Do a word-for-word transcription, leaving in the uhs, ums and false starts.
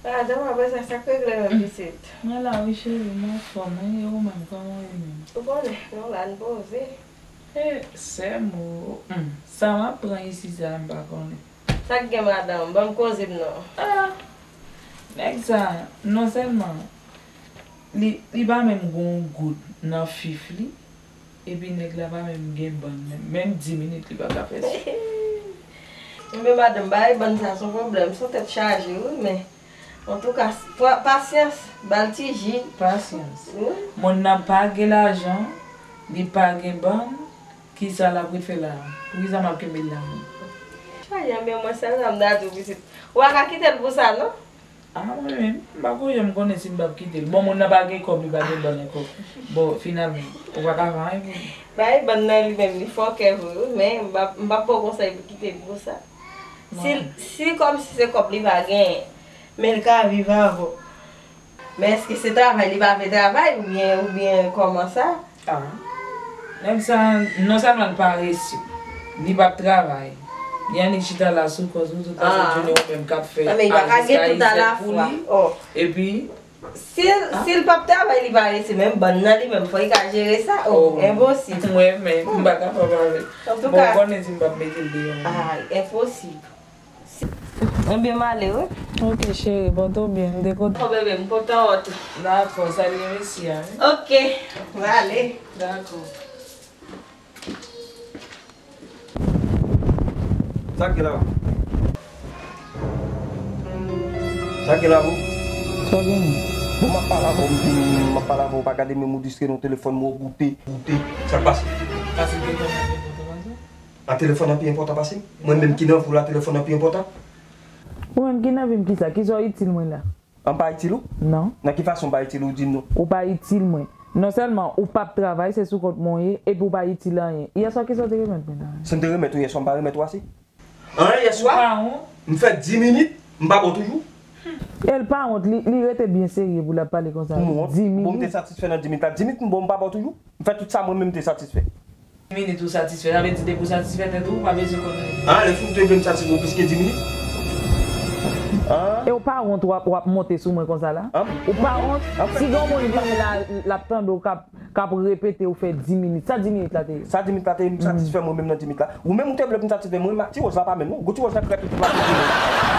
Madanm, apre sa, sa k regle menm, pitit? Mwen la wi, cheri, m anfòm wi, e ou menm, kòman w ye menm? Ou konnen, nou la, n poze. E, sè m o, hmm, sa m ap pran isi sa, m pa konnen. Sa k gen, madanm? Ban m koze m non. Ah, nèg sa, non sèlman li, li pa menm gon goud nan fif li, epi nèg la pa menm gen bann menm, menm di minit li pa ka fè sa. Men madanm, bay bann sa se yon pwoblèm, se yon tèt chaje wi, men antouka, pa-, pasyans, ba l ti ji. Pasyans. Wi. Moun nan pa gen lajan, li pa gen bann, kisa l ap ret fè la a? Poukisa m ap kenbe l la menm? Chaje, men mwen sèl sa m ta di w, pitit. Ou pa ka kite l pou sa, non? Ah, mwen menm, m pa ko janm konnen si m p ap kite l. Bon, moun nan pa gen kòb, li pa gen bann ankò. Bon, finalman, ou pa ka fè anyen pou li. Bay bann nan li menm, li fòkè vre wi, men m p ap, m p ap ba w konsèy pou kite l pou sa. Si, si kòmsi se kòb li pa genyen, men l ka viv avè w. Men èske se travay li pa vle travay oubyen, oubyen kòman sa? Ah. Nèg sa, non sèlman l parese, li p ap travay. Li annik chita la sou kòz ou, tout la se jounen ou menm k ap fè. Ah, men li pa ka gen tout alafwa. Epi, si l, si l p ap travay, li parese, menm bann nan li menm, fò li ka jere sa. Oh, enposib. Mwen menm, m pa kapab avè l. Antouka, bon, ou konnen si m p ap mete l deyò menm. Ah, enposib. Ebyen, m ale wi. Ok, cheri, pòte w byen, m te kontan. Oh, bebe, m kontan wè w tou. Dakò, salye mesye a wi. Ok, m ale. Dakò. Sa k gen la, bro? Sa k gen la, bro? Sa k gen? Bon, m ap pale avè w, m di m ap pale avè w, pa gade menm ou distre nan telefòn mwen, ou goute, goute. Sa k pase? Pase telefòn nan telefòn nan pase? A, telefòn nan pi enpòtan pase m? Mwen menm ki nan vi w la, telefòn nan pi enpòtan? Ou menm ki nan vi m kisa? Kisa w itil mwen la? An pa itil ou? Non. Nan ki fason m pa itil ou, di m non? Ou pa itil mwen. Non sèlman ou p ap travay, se sou kont mwen w ye, epi ou pa itil anyen. Yèswa kisa w te remèt mwen la? Si m te remèt ou yèswa, m pa remèt ou ase? An, yèswa? Ou pa wont? M fè dis minit, m pa ba w toujou? E l pa wont, li, li rete byen serye pou l ap pale konsa. Pou m wont? Dis minit. Bon, m te satisfè nan dis minit la. Dis minit m ba w, m pa ba w toujou? M fè tout sa mwen menm m te satisfè. Dis minit ou satisfè, sa vle di depi w satisfè tèt ou, ou pa bezwen konn anyen. Ah, lè fou te vle m satisfè w plis ke dis minit? Ah. E w pa wont w ap, w ap monte sou mwen konsa la? Ah. Ou pa wont? Ah. Si gen yon moun vini la, l ap tande w k ap, k ap repete ou fè dis minit. Sa dis minit la te ye? Sa dis minit la te ye, m satisfè mwen menm nan dis minit la. Ou menm ou te vle pou m satisfè mwen, ti wòch la pa menm non. Gwo ti wòch la krèt li tout la.